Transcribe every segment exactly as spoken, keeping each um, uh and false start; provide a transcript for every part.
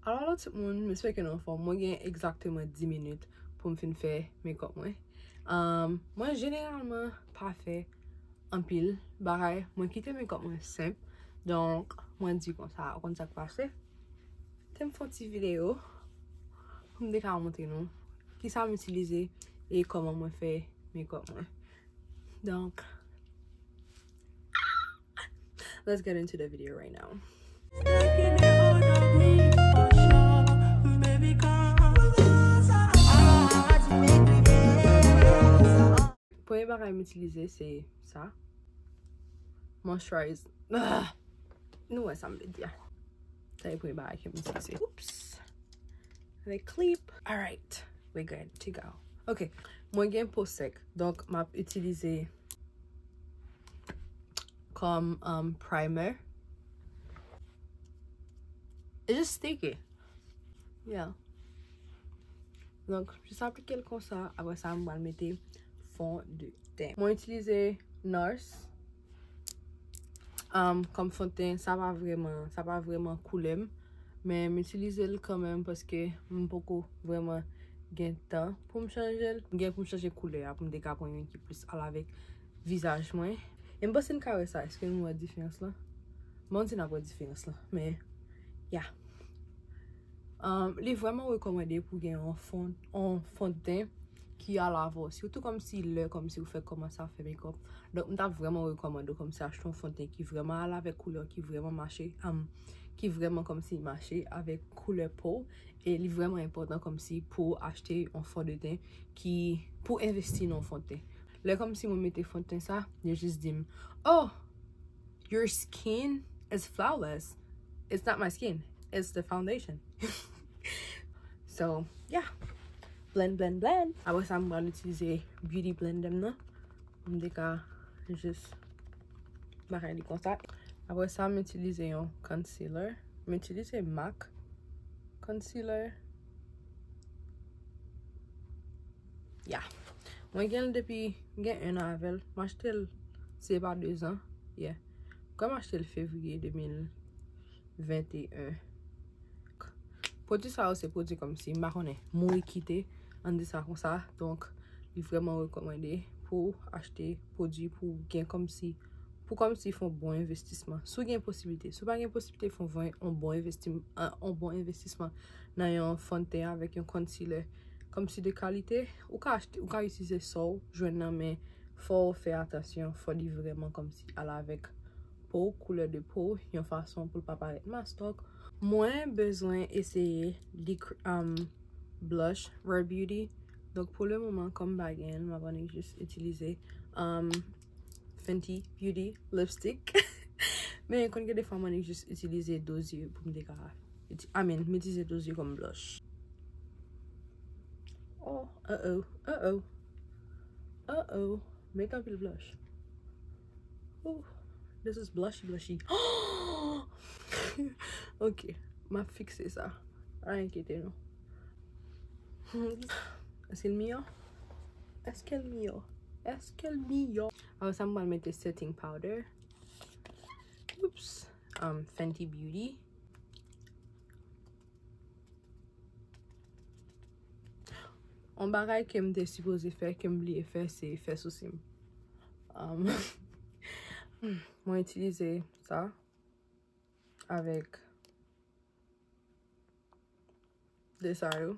Alò, alò, tout moun, m espere ke nou anfòm. Mwen gen egzakteman dis minit pou m fin fè makeup mwen. Um, mwen jeneralman pa fè anpil bagay. Mwen kite makeup mwen senp. Donk, mwen di konsa, ou konn sa k pase. Te m fè yon ti videyo pou m te ka montre nou kisa m itilize e kòman mwen fè makeup mwen. Donk, let's get into the video right now. Premye bagay m itilize se sa. Moisturize. Ah! Nou wè sa m vle di a. Sa e premye bagay ke m itilize. Oops. Avèk clip. Alright. We good to go. Ok. Mwen gen po sèk. Donk, m ap itilize kòm um, primer. E just stick it. Yeah. Donk, jis aplike l konsa. Apre sa, m pral mete fon de ten. Mwen itilize Nars um, kòm fon de ten. Sa pa vrèman, sa pa vrèman koulè m. Men m itilize l kanmenm paske m poko vrèman gen tan pou m chanje l. M gen pou m chanje koulè a pou m te ka pran youn ki plis al avèk vizaj mwen. E m panse n ka wè sa. Èske nou wè diferans lan? Bon, m di n ap wè diferans lan. Men, yeah. Um, li vrèman rekòmande pou gen yon fon, yon fon de ten ki al avè w. Sitou kòmsi lè kòmsi ou fèk kòmanse ap fè makeup. Donk, m ta vrèman rekòmande w kòmsi achte yon fon de ten ki vrèman al avèk koulè w, ki vrèman mache, um, ki vrèman kòmsi mache avèk koulè po w. E li vrèman enpòtan kòmsi pou w achte yon fon de ten ki, pou w envesti nan yon fon de ten. Lè kòmsi mwen mete fon de ten sa, yo jis di m, "Oh, your skin is flawless." It's not my skin, it's the foundation. So, yeah. Blend, blend, blend. Apre sa, m pral itilize beauty blender m nan. M te ka jis bagay li konsa. Apre sa, m itilize yon concealer. M itilize MAC concealer. Yeah. Mwen gen l depi, m gen en an avè l. M achte l, se pa de zan. Yeah. Kwè m achte l fevriye de mil venteyen. Pwodui sa yo se pwodui kòmsi, m pa konnen, mouri kite, ann di sa konsa. Donk, li vrèman rekòmande pou w achte pwodui pou w gen kòmsi, pou kòmsi fè yon bon envestisman. Si w gen posiblite, si w pa gen posiblite fè yon, yon bon envesti-, yon bon envestisman nan yon fon de ten avèk yon concealer kòmsi de kalite, ou ka achte, ou ka itilize sa w jwenn nan, men fò w fè atansyon, fò li vrèman kòmsi al avèk po, koulè de po, yon fason pou l pa parèt mastòk. Mwen bezwen eseye li, um, blush Rare Beauty. Donk, pou le moman, kòm m pa gen l, m ap annik jis itilize, um, Fenty Beauty lipstick. Men, konn gen de fwa, m annik jis itilize dozye pou m te ka iti-, I mean, m itilize dozye kòm blush. Oh, uh-oh, uh-oh. Uh-oh. Met anpil blush. Ooh, this is blushy, blushy. Ok, m ap fikse sa. Pa enkyete nou. Èske l miyò? Èske l miyò? Èske l miyò? Apre sa, m pral mete setting powder. Oops. Um, Fenty Beauty. Yon bagay ke m te sipoze fè, ke m bliye fè, se fè sousi m. Um, mwen itilize sa avèk de sa yo.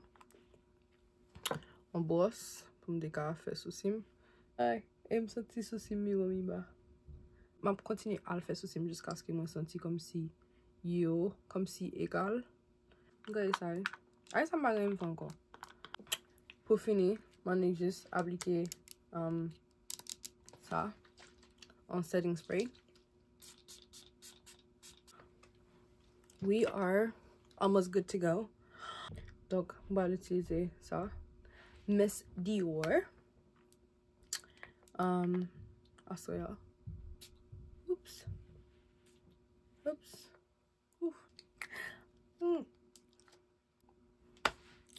Yon bwòs pou m te ka fè sousi m. Ay, e m santi sousi m miwo miba. M ap kontinye al fè sousi m jiskaske mwen santi kòmsi yo, kòmsi egal. Gade sa, wi. Ay, sa m pa gen m fè ankò. Pou fini, m annik jis aplike, um, sa, yon setting spray. We are almost good to go. Donk, m pral itilize sa. Miss Dior. Um, aswè a. Oops. Oops. Oof. Mm.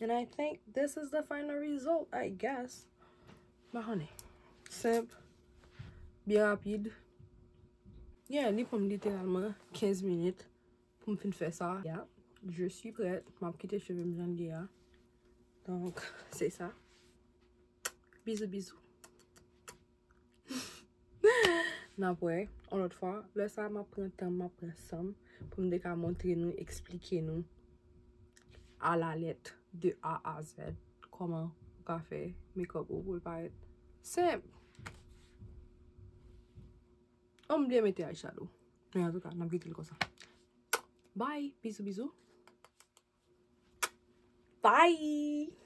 And I think this is the final result, I guess. M pa konnen. Senp. Byen rapid. Yeah, li pran m literalman kenz minit pou m fin fè sa. Yeah. Je suis prête. M ap kite cheve m jan l ye a. Donk, se sa. Bizou, bizou. N ap wè, yon lòt fwa. Lè sa a, m ap pran tan m, m ap pran san m pou m te ka montre nou, eksplike nou à la lettre, de A à Z, kòman ou ka fè make-up ou pou l parèt senp. An, m byen mete eyeshadow. Men antouka, n ap kite l konsa. Bye, bizou, bizou. Bye!